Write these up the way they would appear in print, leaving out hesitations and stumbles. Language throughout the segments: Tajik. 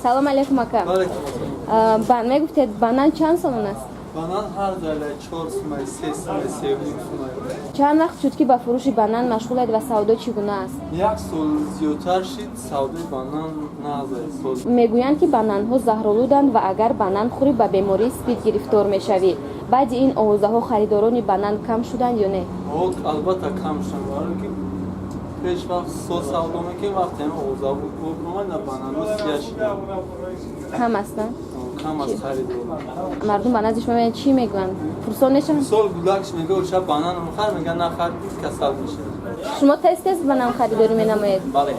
Салом алейкум, ака. Бан мегуфтед, банан чанд сомон аст? Банан ҳар даля 4 сумай, 3 сумай, 3,5 сумай. Чанд вақт шуд, ки ба фурӯши банан машғулед ва савдо чӣ гуна аст? Як сол зиёдтар шид, савдои банан назай сол. Мегӯянд, ки бананҳо заҳролуданд ва агар банан хӯрӣ, ба бемории спид гирифтор мешавӣ. Баъди ин овозаҳо харидорони банан кам шуданд ё не? Албатта, кам шуданд, барое ки пеш вақт сол савдо мекунем, вақте ҳам овоза омад, на бананҳо сия шиданд. Кам ҳастанд? Кам аз харидор. Мардум ба назди шумо меоянд, чӣ мегӯянд? Пурсон мешаванд? Сол гудакш мега, оша банан хар, мега, нахар, касал мешавад. Шумо тез тез банан харидорӣ менамоед? Бале.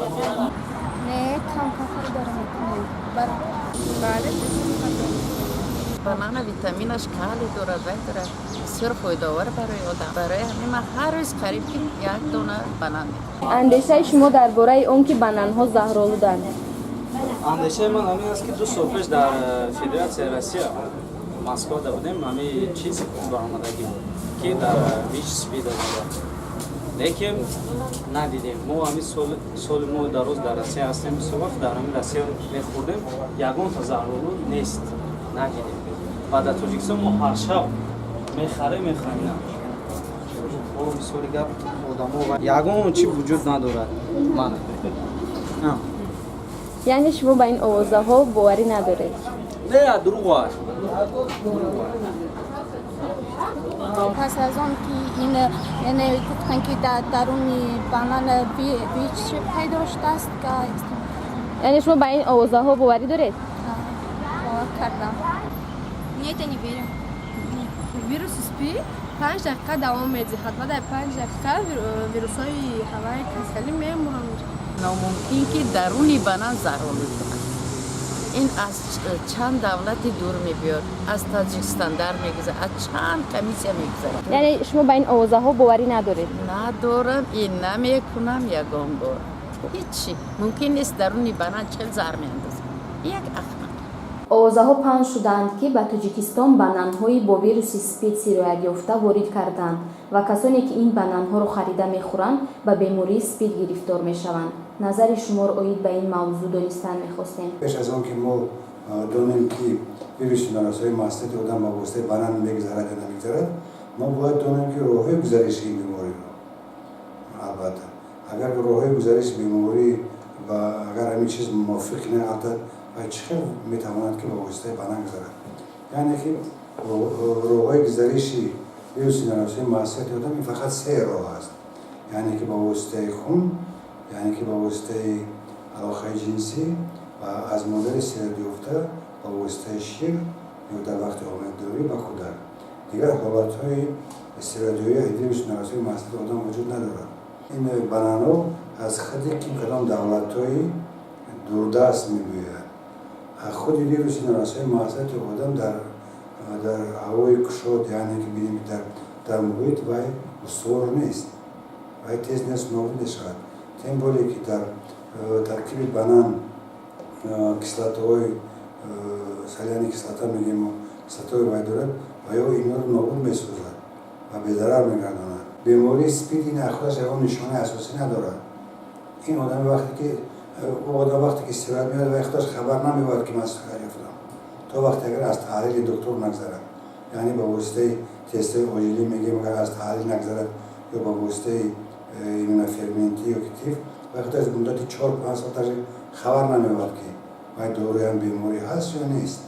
Не, кам кам харидорӣ мекунем. Бале. Банана витаминаш калий дорад, вай дорад, бисёр фоидаовар барои одам. Барои ҳамин ман ҳар рӯз қариб ки як дона банан мехӯрам. Андешаи шумо дар бораи он ки бананҳо заҳролуданд? Андешаи ман ҳамин аст, ки 2 сол пеш дар Федератсияи Россия, Москвада будем, ҳамин чиз баромадагӣ буд, ки дар ВИЧ, СПИДа буд, лекин надидем. Мо ҳамин соли мо дароз дар Россия ҳастем, бисёр вақт дар ҳамин Россия мехӯрдем, ягонта заҳролуд нест, надидем. Ва дар Тоҷикистон мо ҳар шаб мехарем, мехӯрем. Мисоли гап, одамо ягон чи вуҷуд надорад, мана. Яъне шумо ба ин овозаҳо боварӣ надоред? Не, дурӯғ аст. Пас аз он ки ин, яъне гуфтанд, ки дар даруни банан ВИЧ пайдо шудааст. Яъне шумо ба ин овозаҳо боварӣ доред? Бовар кардам. Нет, я не верю. Вируси СПИД 5 дақиқа давом медиҳад ва дар 5 дақиқа вирусҳои ҳаваи касалӣ мемуранд. Номумкин, ки даруни банан заҳролуд бошад. Ин аз чанд давлати дур мебиёд, аз Таҷикистон дар мегузарад, аз чанд комиссия мегузарад. Яъне шумо ба ин овозаҳо боварӣ надоред? Надорам и намекунам ягон бор. Ҳичи мумкин нест, даруни банан чел заҳр меандозад, як ахмақ. Овозаҳо паҳн шудаанд, ки ба Тоҷикистон бананҳои бо вируси спид сироятёфта ворид карданд ва касоне, ки ин бананҳоро харида мехӯранд, ба бемории спид гирифтор мешаванд. Назари шуморо оид ба ин мавзӯъ донистан мехостем. Пеш аз он ки мо донем, ки вируси норасоии масъунияти одам ба воситаи банан мегузарад ё намегузарад, мо бояд донем, ки роҳҳои гузариши ин бемориро. Албатта, агар роҳҳои гузариши беморӣ ба агар ҳамин чиз мувофиқ неафтад, ва чӣ хел метавонад, ки ба воситаи банан гузарад? Яъне ки роҳҳои гузариши вируси норасоии масъунияти одам ин фақат се роҳ аст: яъне ки ба воситаи хун, яъне ки ба воситаи алоқаи ҷинсӣ ва аз модари сироятёфта ба воситаи шир ё дар вақти ҳомиладорӣ ба кӯдак. Дигар ҳолатҳои сироятёбии вируси норасоии масъунияти одам вуҷуд надорад. Ин бананҳо аз худи ким кадом давлатҳои дурдаст мебиёяд. Худи вируси норасоии масъунияти одам дар ҳавои кушод, яъне ки бинем, дар муҳит вай устувор нест, вай тез нест, нобуд мешавад. Тем более ки дар таркиби банан кислотаҳои, соляная кислота мегӯем, кислотаҳои вай дорад ва ё инҳоро нобуд месозад ва безарар мегардонад. Бемории спид ин худаш ягон нишонаи асосӣ надорад. Ин одами вақте ки ӯ одам вақте ки сироят меояд, вай худаш хабар намеёбад, ки ман сироят ёфтам, то вақте агар аз таҳлили доктор нагзарад, яъне ба воситаи тестҳои оҷилӣ мегӯем, агар аз таҳлил нагзарад ё ба воситаи иммуноферментӣ ё ки ТИФ, вай худаш муддати 4-5 сол даже хабар намеёбад, ки вай дорои ҳам беморӣ ҳаст ё нест.